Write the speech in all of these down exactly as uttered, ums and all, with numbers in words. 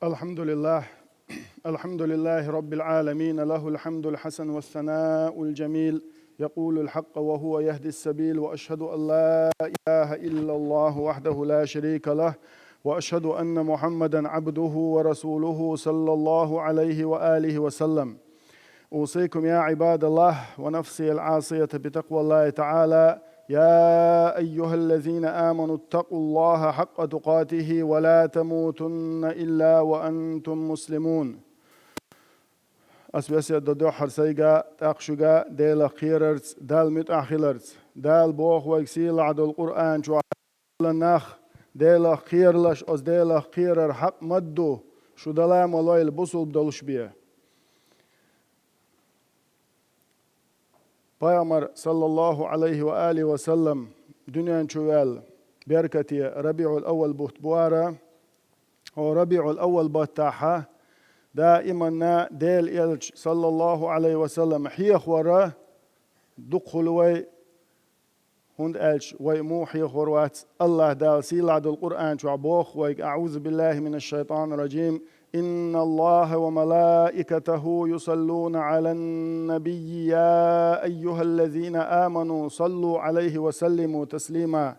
الحمد لله. الحمد لله رب العالمين، له الحمد الحسن والثناء الجميل، يقول الحق وهو يهدي السبيل، وأشهد أن لا إله إلا الله وحده لا شريك له، وأشهد أن محمدا عبده ورسوله صلى الله عليه وآله وسلم. أوصيكم يا عباد الله ونفسي العاصية بتقوى الله تعالى. يا أيها الذين آمنوا اتقوا الله حق تقاته ولا تموتن إلا وأنتم مسلمون. Ас весет до дуьххьара сайга, тӀаккха шуьга Делах кхерарца, Далла муьтӀахь хиларца. Дала боху вайга сийлахь долу Къуръан чохь нах, Делах кхералаш, оцу Делах кхерар хьакъ ма ду, шу дала ма лойла бусулба долуш бен. Пайхамар, саллаллаху алейхи ва алихи ва саллам, дуьнен чу ваьлла беркате РабиӀул-Аввал бутт бу хӀара. ХӀо РабиӀул-Аввал баттахьа даиманна Делан элча, саллаллаху алейхи ва саллам, хьехавара дукхахула вай, хӀунда аьлча вай муха хьехавар вац. АллахӀ Дала сийлахь долу Къуръан чохь боху вайга: أعوذ بالله من الشيطان الرجيم. إن الله وملائكته يصلون على النبي يا أيها الذين آمنوا صلوا عليه وسلموا تسليما.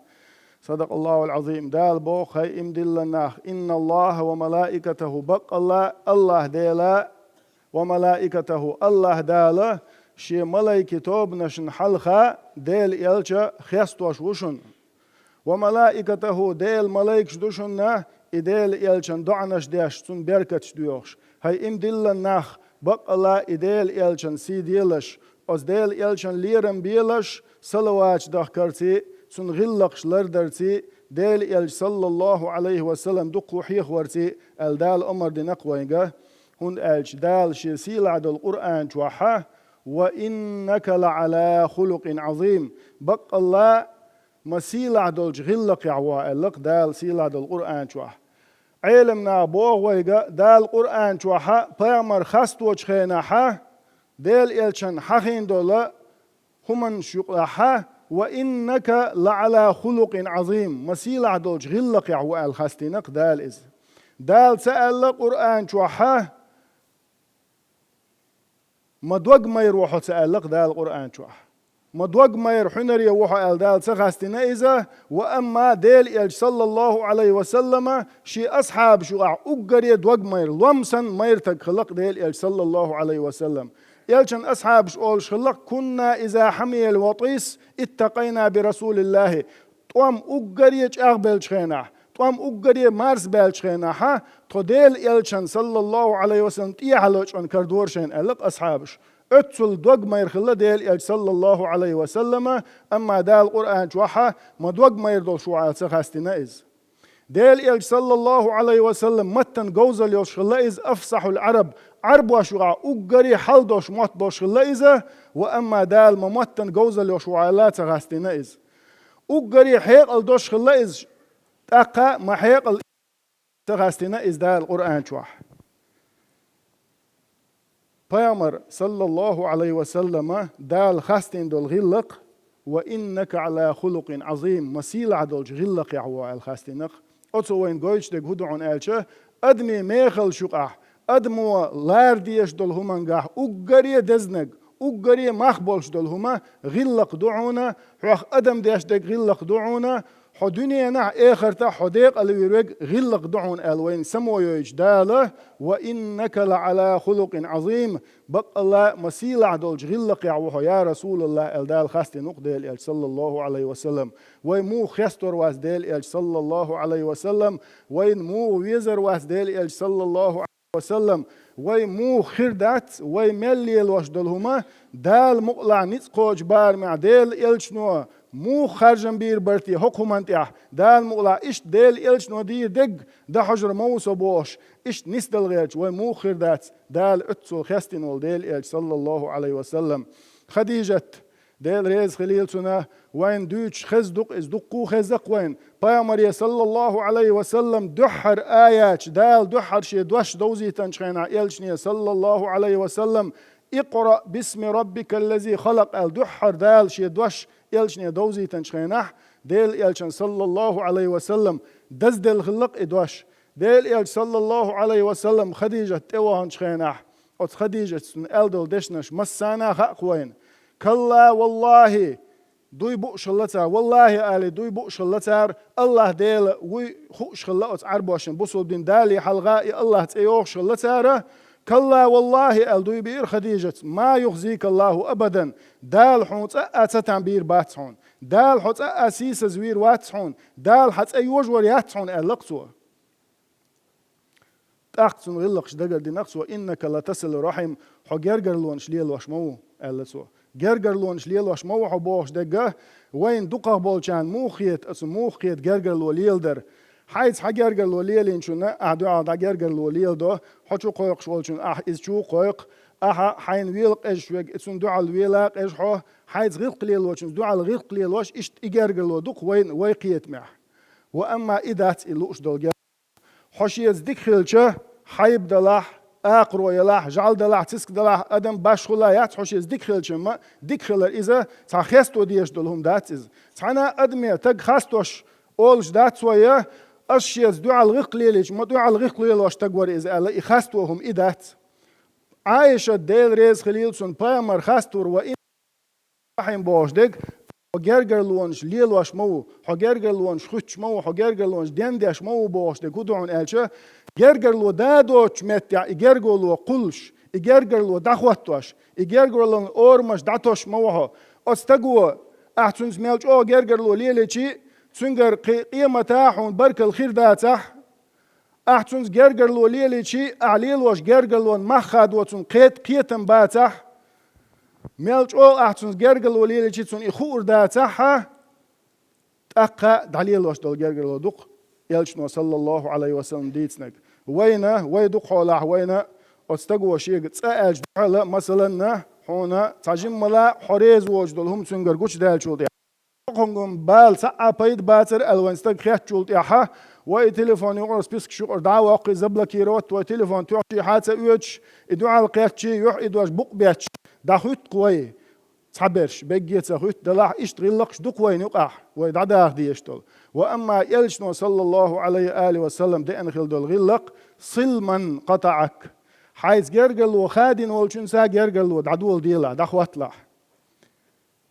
صدق الله العظيم. Дала боху, хӀай иман диллина нах: إن الله وملائكته, баккъалла АллахӀ Дела, ва малаикатаху, АллахӀ Дала Шен малайкийн тобанашна хьалха Делан элча хестош ву шуна. Ва малаикатаху, Делан малайкаш ду шуна, и Делан элчан доӀанаш деш, цунна беркаташ доьхуш. ХӀай иман диллина нах, баккъалла и Делан элчан сий делаш, оцу Делан элчан лерам белаш, салаваташ дахкарций, цунна гӀиллакхаш лардарций, Делан элча, саллаллаху алейхи ва саллам, дукха хьехаварций, аьлла Дала омра дина-кх вайга. ХӀунда аьлча Дала Шен сийлахь долу Къуръан чохьа: «Ва иннака ла Ӏала хулукъин Ӏазим». Баккъалла ма сийлахь долчу гӀиллакхехь ву хьо, аьлла-кх Дала сийлахь долу Къуръан чохь. Ӏеламнаха боху вайга, Дала Къуръан чохьа пайхамар хасточу хенахьа, Делан элчан хьахийна долу хӀуманаш юкъахьа: «Ва иннака ла Ӏала хулукъин Ӏазим», ма сийлахь долчу гӀиллакхехь ву аьлла хастийна-кх Дала иза. Дала ца аьлла Къуръан чохьа: «Ма дог майра ву хьо», ца аьлла-кх Дала Къуръан чохь. «Ма дог майра хьуьнаре ву хьо», аьлла Дала ца хастийна иза, ва амма Делан элча, саллаллаху алейхи ва саллама, шен асхьабаш юкъахь уггаре дог майра, лом санна майра таг хилла-кх Делан элча, саллаллаху алейхи ва саллам. Элчан асхьабаш олуш хилла-кх: «Кунна иза хьамияль ватӀис иттакъайна би Расулиллахи». ТӀом уггаре чӀагӀбеллачу хенахь, тӀом уггаре марзбаьллачу хенахьа, тхо Делан элчан, саллаллаху алейхи ва саллам, тӀехьа лочкъана карадора шайна, аьлла-кх асхьабаш. Оццул дог майра хилла Делан элча, саллаллаху алейхи ва саллама, амма Дала Къуръан чохьа: «Ма дог майра долуш ву хьо», аьлла ца хастийна иза. Делан элча, саллаллаху алейхи ва саллам, маттан говзалла йолуш хилла иза, афсахьул Ӏараб, Ӏарбош юкъахь уггаре хьал долуш мотт болуш хилла иза, ва амма Дала: «Ма маттан говзалла йолуш ву хьо», аьлла ца хастийна иза. Уггаре хьекъал долуш хилла иза, тӀаккха ма хьекъал ца хастийна иза Дала Къуръан чохь. Пайхамар, саллаллаху алейхи ва саллама, Дала хастийна долу гӀиллакх: «Ва иннака Ӏала хулукъин Ӏазим», ма сийлахь долчу гӀиллакхехь ву хьо аьлла хастийна-кх. Оцо вайна гойтуш дерг хӀун ду хьуна аьлча, адамийн мехаллаш юкъахь, адамо лара дезаш долу хӀумангахь уггаре дезнаг, уггаре мах болуш долу хӀума гӀиллакх ду хьуна, хьох адам деш дерг гӀиллакх ду хьуна, хьо дуьненахь, эхартахь хьо декъала вир верг гӀиллакх ду хьуна аьлла вайна само йойтуш Дала: «Ва иннака ла Ӏала хулукъин Ӏазим». Баккъалла ма сийлахь долчу гӀиллакхехь ву хьо, я Расулаллах, аьлла Дала хастийна ву-кх Делан элча, саллаллаху алейхи ва саллам. Вай муха хестор вац Делан элча, саллаллаху алейхи ва саллам, вайна муха везар вац Делан элча, саллаллаху ва саллам, вай муха хир дац, вай мел лелош долу хӀума, Дала мукъалахь ницкъ кхочу барамехь Делан элчано муха харжам бийр бара те хӀокху хӀуманна тӀехь, Дала мукъалахь иштта Делан элчано дийр дерг дан хьожур ма ву со бохуш, иштта нисдала гӀерташ вай муха хир дац, Дала оццул хестийна волу Делан элча, саллаллаху алейхи ва саллам. Хадижат, Дела реза хилийла цунна, вайна дуьйцуш хезна ду-кх иза, дуккха а хезна-кх вайна. Пайхамаре, саллаллаху алейхи ва саллам, дуьххьара аяташ, Дала дуьххьара шен дош довзийтинчу хенахь элчане, саллаллаху алейхи ва саллам: «Икъраъ бисми раббикал лази халакъ», аьлла дуьххьара Дала шен дош элчане довзийтинчу хенахь, Делан элчан, саллаллаху алейхи ва саллам, дазделла хилла-кх и дош. Делан Элча, саллаллаху Ӏалайхи ва саллам, Хадижат тӀе ваханчу хенахь, оцу Хадижатс цунна аьлла долу дешнаш массарна а хаьа-кх вайна. «Калла валлахи», дуй бууш хилла цара, «валлахи» алий, дуй бууш хилла цара, АллахӀ Дела вуй хууш хилла оцу Ӏарбошна, бусулба дин далий хьалха и АллахӀ цӀе йохуш хилла цара. «Калла валлахи», аьлла дуй биира Хадижатс, «ма юхзика АллахӀу абадан», Дала хьуна цкъа а ца там бийр бац хьуна, Дала хьо цкъа а сийсазвийр вац хьуна, Дала хьан цӀе йожор яц хьуна, аьлла-кх цо. ТӀаккха цунна гӀиллакхаш дагардина-кх цо: «Иннака латасилу рахьим», хьо гергарлонаш лелош ма ву, аьлла цо. Гергарлонаш лелош ма ву хьо бохуш дерг, вайна дукхах болчарна муха хета, аса муха хета гергарло леладар? Хьайца хьан гергарло лелийначунна ахь дуьхьал дӀа гергарло леладо, хьо чу кхойкхуш волчунна ахь иза чу а кхойкху, ахьа хьайна вела къежаш верг, и цунна дуьхьал вела а къежа хьо, хьайца гӀиллакх лелочунца дуьхьал гӀиллакх лелош, иштта и гергарло ду-кх вайна, вай кхетамехь. Ва амма и дац и лууш долу гергарло. Хьо шеца дика хилча, хьайба далахь, акхаро ялахь, жӀаьла далахь, циска далахь, адам башхула яц, хьо шеца дика хилча-м, дика хилар иза цхьа хесто дезаш долу хӀума дац иза. Цхьана а адаме таг хастош олуш дац вай, ас шеца дуьхьал гӀиллакх лелийча, ма дуьхьал гӀиллакх лелош таг вара иза аьлла, и хасто хӀума и дац. Ӏайшат, Дела реза хилийла цунна, пайхамар хастор ва и Рахьим бохуш дерг, хьо гергарлонаш лелош ма ву, хьо гергарлонаш хуьттуш ма ву, хьо гергарлонаш дендеш ма ву бохуш дерг хӀун ду хьуна аьлча, гергарло да доцучу меттехь и гергарло кхуллуш, и гергарло дӀахӀоттош, и гергарлон орамаш дӀатосуш ма ву хьо. Оцу стаго, ахь цуьнца мел чӀогӀа гергарло лелийчи, цуьнгара кхин къемата хьуна баркалла хир дацахь, ахь цуьнца гергарло лелийчи, ахь лелош гергарлон мах хадо цунна кхет-, кхетам бацахь, мел чӀогӀа ахь цуьнца гергарло лелийчи, цунна и хуур дацахь, тӀаккха дӀалелош долу гергарло ду-кх Элчано, саллаллаху Ӏалайхи ва саллам, дийцинарг. Вайна, вай ду-кх хьолахь, вайна оцу стаго шега цкъа аьлча дуьхьала, масаланна, хьуна цхьа жиммала хьо реза воцуш долу хӀума цуьнгара гучудаьллачул тӀаьхьа. Хьунгам бала цхьа а пайда бацара аьлла вайн стаг хеттачул тӀаьхьа, вай и телефон юкъара, спискаш юкъара дӀа а воккхий, заблокировать, вай телефон тоьхчий хьа ца оьцуш, и дуьхьал кхеттачий, юьхь и дош букъ бетташ, дӀахуьтту-кх вай. Цхьаберш, бегге ца хуьтту делахь, иштта гӀиллакхаш ду-кх вайна юкъахь, вай дӀадаха дезаш долу. Ва амма Элчано, саллаллаху Ӏалайхи ва саллам, деана хилла долу гӀиллакх: «Сил ман къатаӀак». Хьайца гергарло хадийна волчуьнца гергарло дӀадоладелахь, дӀахӀотталахь.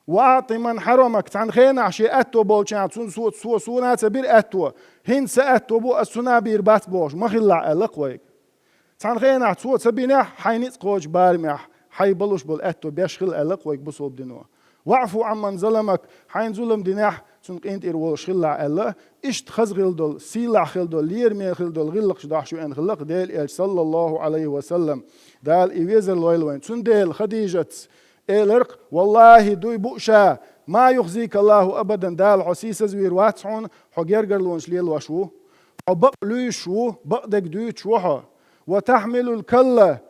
«Ва аӀти ман хьарамак», цхьана хенахь шен аьтто болчарна, цунна со, со суна а ца бира аьтто, хӀинца сан аьтто бу, ас цунна а бийр бац бохуш, ма хилалахь аьлла-кх вайга. Цхьана хенахь цо ца бинехь, хьайн ницкъ кхочу барамехь, хьайн балуш болу аьтто беш хила аьлла-кх вайга бусулба дино. «ВаӀфу Ӏамман заламак», хьайна зулам динехь, цунна къинтӀера волуш хилалахь аьлла, иштта хаза хила долу, сийлахь хила долу, лераме хила долу гӀиллакхаш дохьуш веана хилла-кх Делан Элча, саллаллаху Ӏалайхи ва саллам. Дала и везар лойла вайн. Цундела Хадижатс элира-кх: «Валлахи, дуй бу ша, ма юхзика Аллаху абадан, Дала хьо сийсазвийр вац хьуна, хьо гергарлонаш лелош ву. Хьо бакъ луьйш ву, бакъдерг дуьйцуш ву хьо. Ва тахьмилул калла,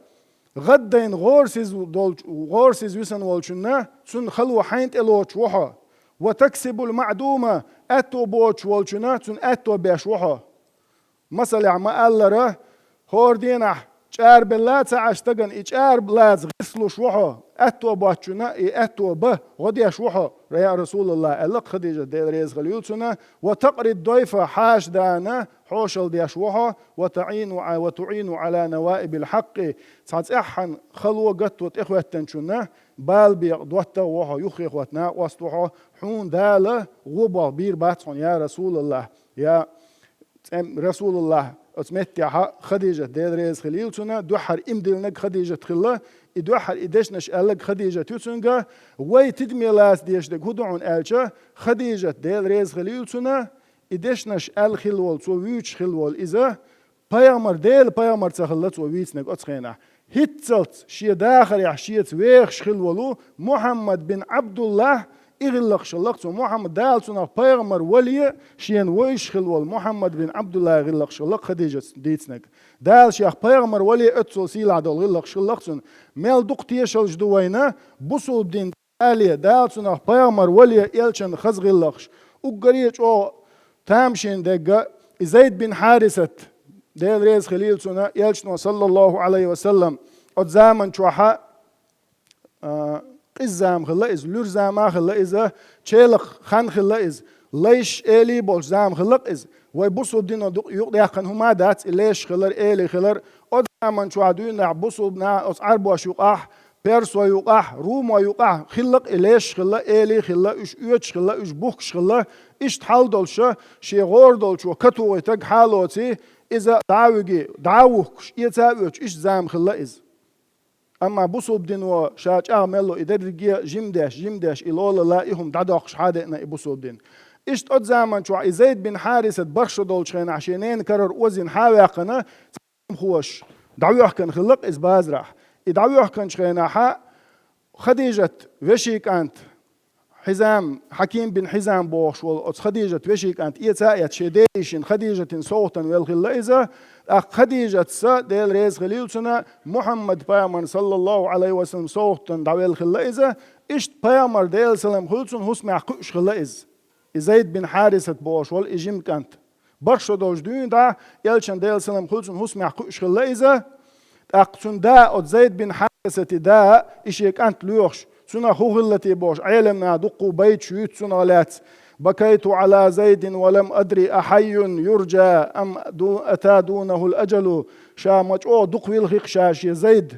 гӀаддайна гӀорасиз долчу, гӀорасиз висина волчунна, цунна хало хьайна тӀе лоцуш ву хьо. Ва таксибул маӀдума, аьтто боцуш волчунна, цунна аьтто беш ву хьо». Масалехь ма-аллара, хӀора дийнахь чӀара белла а ца Ӏаш стагана и чӀара лаца гӀирслуш ву хьо, аьтто боцчунна и аьтто бан гӀо деш ву хьо, я Расулаллах, аьлла-кх Хадижат, Дела реза хилла йолчунна, ва такърид дойфа, хьаша дана хьошалла деш ву хьо, ва таӀину Ӏа-, ва туӀину Ӏала наваибил хьакъи, цхьа цӀеххьана хало гатто тӀехӀоьттинчунна бала бекъа доттагӀа ву хьо, юххехӀотта накъост ву хьо, хьуна Дала гӀо болх бийр бац хьуна, я Расулаллах, я ЦӀем-, Расулаллах, оцу меттехьа Хадижат, Дела реза хилла йолчунна, дуьххьара иман диллинарг Хадижат хилла, и дуьххьара и дешнаш аьлларг Хадижат ю цуьнга, вай тидаме лаца дезаш дерг хӀун ду хьуна аьлча, Хадижат, Дела реза хилла йолчунна, и дешнаш аьлла хилла волу, цо вуьйцуш хилла волу иза, пайхамар, Делан пайхамар ца хилла цо вийцинарг оцу хенахь. ХӀинццалц шен дахарехь шеца вехаш хилла волу Мухьаммад бин Ӏабдуллах, и гӀиллакхаш хилла-кх цуьнан. Мухьаммад, Дала цунах пайхамар вале а, шена вевзаш хилла волу Мухьаммад бин Ӏабдуллахьан гӀиллакхаш хилла-кх Хадижатс дийцинарг. Дала шех пайхамар вале а, оццул сийлахь долу гӀиллакхаш хилла-кх цуьнан. Мел дукха тешаллаш ду вайна, бусулба дин дале, Дала цунах пайхамар вале а, элчанан хаза гӀиллакхаш. Уггаре а чӀогӀа тамашийна дерг, и Зайд бин Хьарисат, Дела реза хилла йолчунна, Элчано, саллаллаху Ӏалайхи ва саллам, оцу заман чохьа, а, къиза зама хилла иза, луьра зама хилла иза, челакх хан хилла иза. лайш, элий болчу зама хилла-кх иза. Вай бусулба дино ду-, юкъадаьккхина хӀума а дац, и лешаш хилар, элий хилар. Оцу заман чохь дуьйна бусулба наха оцу Ӏарбош юкъахь, персой юкъахь, румой юкъахь хилла-кх и лешаш хилла, элий хилла, уьш оьцуш хилла, уьш бухкуш хилла. Иштта хьал долуша, шен гӀора долчо катухийтарг хьалоций, иза дӀа а вуьгий, дӀа а вухкуш, эца а оьцуш, иштта зама хилла иза. Амма бусулба дино ша чӀагӀ мел ло и дерриге а жима деш, жима деш, и лолалла, и хӀума дӀадоккхуш хьадеана и бусулба дин. Иштта оцу заман чохь и Зайд бин Хьарисат барх шо долчу хенахь шен ненан карара озийна хьа а ваьккхина, цхьа хӀумахоша дӀавоьхкина хилла-кх иза базарахь. И дӀавоьхкинчу хенахьа Хадижат вешин кӀант Хьизам, Хьаким бин Хьизам бохуш волу оцу Хадижат вешин кӀант эца а эцна, шен ден йишина Хадижатин совгӀатана велла хилла иза. ТӀаккха Хадижатца, Дела реза хилийла цунна, Мухьаммад пайхамарна, саллаллаху Ӏалайхи ва саллам, совгӀатана дӀавелла хилла иза. Иштта пайхамар, Делан салам хуьлу цунна, хӀусамехь кхуьуш хилла иза. И Зайд бин Хьарисат бохуш волу и жима кӀант. Барх шо долчу дуьйна дӀа, элчан, Делан салам хуьлу цунна, хӀусамехь кхуьуш хилла иза. ТӀаккха цуьнан да, оцу Зайд бин Хьарисати да, и шен кӀант лоьхуш, цунах хӀун хилла те бохуш, Ӏеламнаха дуккха а байташ юьйцу цунах лаьцна: «Бакайту Ӏала Зайдин ва лам адри, ахьаййун юрджа ам ду-, ата дунахул аджалу». Ша ма чӀогӀа дукха вилхи-кх ша шен Зайд,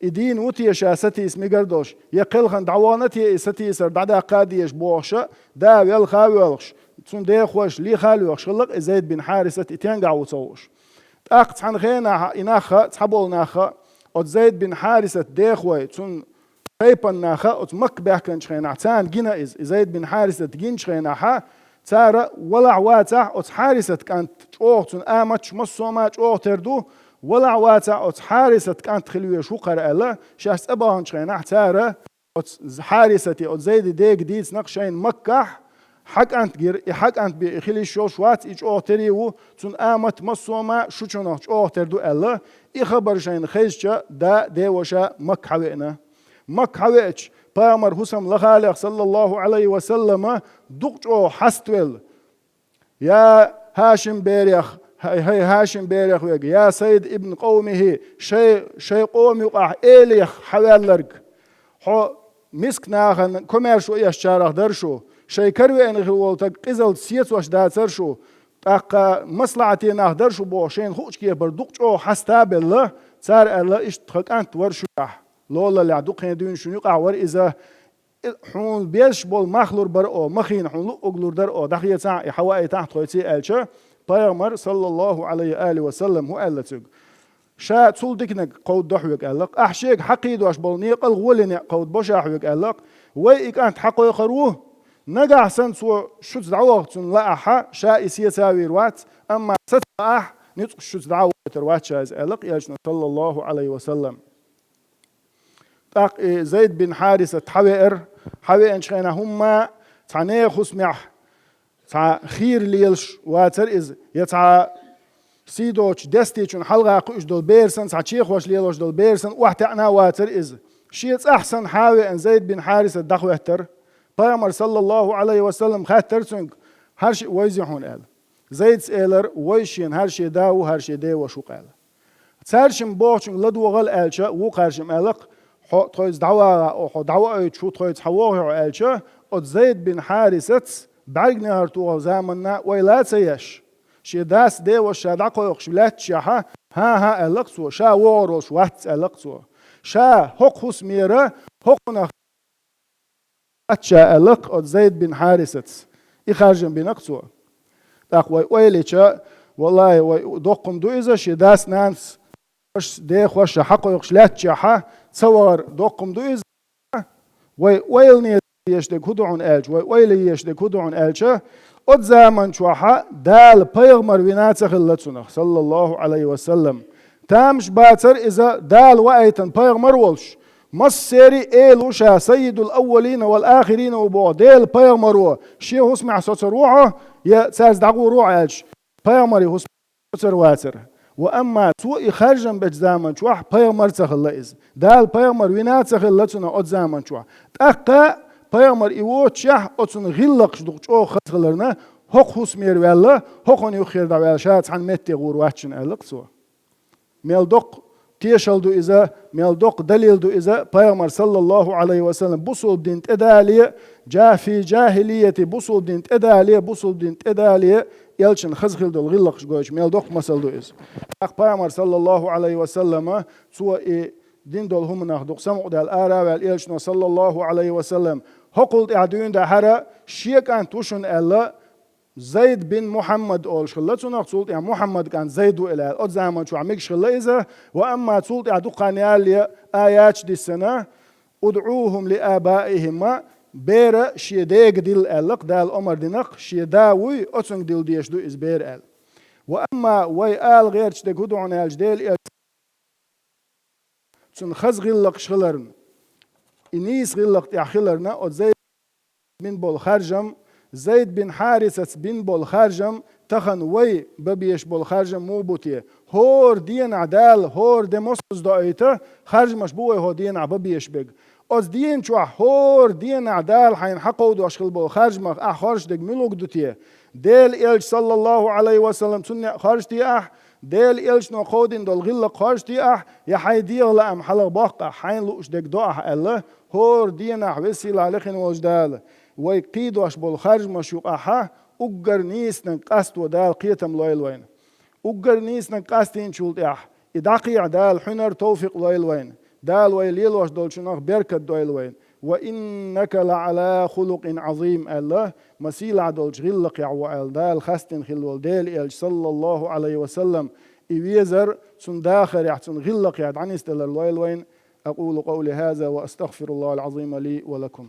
и дийна ву те ша сатийса мегар долуш, я кхелхана дӀавахана те и сатийсар дӀадаккха а дезаш бохуша, да велха а воьлхуш, цуьнан дехойша леха а лоьхуш хилла-кх и Зайд бин Хьарисат, и тенгахь ву ца хууш. ТӀаккха цхьана хенахь и нахха, цхьаболу нахха, оцу Зайд бин Хьарисат дехой, цунна тайпана наха оцу Макка баьхкинчу хенахь, царна гина иза, и Зайд бин Хьарисат гинчу хенахьа, цара: «Валахь, вацахь, оцу Хьарисат кӀант чӀогӀа, цуьнан аматаш массо а ма чӀогӀа тера ду, валахь, вацахь, оцу Хьарисат кӀант хила везаш ву кхара», — аьлла, шаьш цӀа баханчу хенахь, цара оцу Хьарисате, оцу Зайди дега дийцина-кх шайна Маккахь: «Хьан кӀант гира, и хьан кӀант бен и хила йиш йолуш вац, и чӀогӀа тера ву, цуьнан амат массо а ма шучунах чӀогӀа тера ду», — аьлла, и хабар шайна хезча, да, деваша Макка хьавеана. Макка хьавеача, пайхамар хӀусам лахалех, саллаллаху Ӏалайхи ва саллама, дукха чӀогӀа хьаставелла: «Я Хьашим берех, хӀай, хӀай Хьашим берех верг, я саййид ибн къавмихӀи, шай, шай къоман юкъахь элех хьаваьлларг, хьо миска нахана комаьршо эшначарах дара шу, шайн кара веана хилла волу стаг къизаллица сецош дацара шу, тӀаккха маслахьате нах дара шу», — бохуш, шайна хуучу кепара дукха чӀогӀа хьаста а белла, цара аьлла: «Иштта тхан кӀант вара шуьгахь, лолаллехь дукхахьа дуьйна шуна юкъахь вара иза. Хьуна безаш болу мах лур бара оха, махийна хьуна луъург лур дара оха, дӀахецахь а, и хьаваийтахь а тхоьций», — аьлча, пайхамар, саллаллаху Ӏалайхи ва саллам, хӀун аьлла цуьнга? «Ша цул диканиг кховдадо хьоьга», — аьлла-кх. «Ахь шега хьакхийдош болу некъал гӀоли некъ кховдабо ша хьоьга», — аьлла-кх. «Вай и кӀант хьакхойкхур ву. Нагахь санна цо шуьца дӀавахча цунна лаахь, ша и сецавийр вац, амма саца лаахь, ницкъаш шуьца дӀа а вахийтар вац ша иза», — аьлла-кх элчано, саллаллаху Ӏалайхи ва саллам. ТӀаккха и Зайд бин Хьарисат хьавеара, хьавеанчу хенахь хӀумма цхьа нехан хӀусамехь цхьа хийра лелаш вацара иза, я цхьа сий доцучу дестечун хьалха кхуьуш долу бер санна, цхьа чехош лелош долу бер санна охьатаьӀна а вацара иза. Шен цӀахь санна хьа а веана, Зайд бин Хьарисат дӀахӀоьттара. Пайхамар, саллаллаху Ӏалайхи ва саллам, хаьттара цуьнга: «ХӀара шиъ вевзий хьуна?» — аьлла. Зайдас элира: «Вевза шена, хӀара шен да ву, хӀара шен деваша ву-кх», — аьлла. Цаьршимма бохучуьнга: «ЛадогӀал», — аьлча, вукхаьршимма аьлла-кх: «Хьо тхоьца дӀавагӀа, хьо дӀавоуьйтуш ву, тхоьца хьан вогӀий хьо?» — аьлча, оцу Зайд бин Хьарисатс бӀаьрганегӀар тухар заманна ойла а ца еш, шен дас, деваша ша дӀакхойкхуш лаьтташехьа: «ХӀан-хӀа», — аьлла-кх цо, — «ша вогӀур волуш вац», — аьлла-кх цо. «Ша хӀокху хӀусамера хӀокхунах вац ша», — аьлла-кх оцу Зайд бин Хьарисатс. И харжам бина-кх цо. ТӀаккха вай ойла йича, валлахӀи, вай доккха хӀума ду иза, шен дас-нанас, вашас, дехоша хьакхойкхуш лаьтташехьа ца вахар доккха хӀума ду иза. Вай ойла езаш дерг хӀун ду хьуна аьлча, вай ойла езаш дерг хӀун ду хьуна аьлча, оцу заман чохьа Дала пайхамар вина а ца хилла цунах, саллаллаху Ӏалайхи ва саллам. Тамаш бацара иза Дала ваийтина пайхамар волуш. Массеран а эла ву ша, саййидул аввалина вал ахирина ву боху Делан пайхамаро шен хӀусамехь соцур ву хьо, я цаьрца дӀагӀур ву хьо аьлча, пайхамаран хӀусамехь соцур вацара. Ва амма цо и харжам бечу заман чохь пайхамар а ца хилла иза. Дала пайхамар вина а ца хилла цунах оцу заман чохь. ТӀаккха пайхамар и воцушехь, оцунна гӀиллакхаш дукха чӀогӀа хаза хиларна, хӀокху хӀусамера ваьлла, хӀокхунна юххера дӀаваьлла, ша цхьана метте гӀур вац шуна, аьлла-кх цо. Мел доккха тешал ду иза, мел доккха далил ду иза, пайхамар, саллаллаху Ӏалайхи ва саллам, бусулба дин тӀедале, жа-, фи жахилияти, бусулба дин тӀедале, бусулба дин тӀедале, элчан хаза хила долу гӀиллакхаш гойтуш мел доккха масал ду иза. ТӀаккха пайхамар, саллаллаху Ӏалайхи ва саллама, цо и дин долу хӀуманах дукха самукъадаьлла ара а ваьлла, элчано, саллаллаху Ӏалайхи ва саллам, хӀокхул тӀаьхьа дуьйна дахьара, шен кӀант ву шуна аьлла, Зайд бин Мухьаммад олуш хилла цунах, цул тӀаьхьа Мухьаммад кӀант Зайд ву аьлла. Оцу заман чохь мегаш хилла иза, ва амма цул тӀаьхьа дукха хан ялале аяташ диссина, «УдӀухум ли абаихим», бер шен дега дилла аьлла-кх Дала омар дина-кх, шен да вуй, оцунга дилла дезаш ду иза бер аьлла. Ва амма вай ала гӀерташ дерг хӀун ду хьуна аьлча, Дела элча цунна хаза гӀиллакхаш хиларна, и нийса гӀиллакх тӀехь хиларна, оцу Зайд бин болу харжам, Зайд бин Хьарисаца бин болу харжам, тахана вай бан безаш болу харжам муха бу те? ХӀора денахь Дала, хӀора де мосазза доуьйту, харжамаш бу вай хӀокху денахь бан безаш берг. Оцу ден чохь хӀора денахь Дала хьайна хьакховдош хила болу харжамах ахь хоржуш дерг муьлхарг ду те? Дела элча, саллаллаху Ӏалайхи ва саллам, цунна а хоржу те ахь? Дела элчано кховдийна долу гӀиллакх хоржу те ахь? Я хьайн дегӀан лаам хьалха боккху ахь, хьайна лууш дерг до ахь аьлла, хӀора денахь веза-сийлахь лехна волчу Дала вай кхийдош болу харжамаш юкъахь уггар нийсаниг къасто Дала кхетам лойла вайна. Уггар нийсаниг къастийначул тӀаьхьа и дӀакхехьа Дала хьуьнар, товфикъ лойла вайна. Дала вай лелош долчунах беркат дойла вайна. «Ва иннака ла Ӏала хулукъин Ӏазим», аьлла, ма сийлахь долчу гӀиллакхехь ву аьлла, Дала хастийна хила волу Дела элча, саллаллаху Ӏалайхи ва саллам, и везар, цунна дахарехь, цунна гӀиллакхехь дӀанисделар лойла вайна. أقول قولي هذا وأستغفر الله العظيم لي ولكم.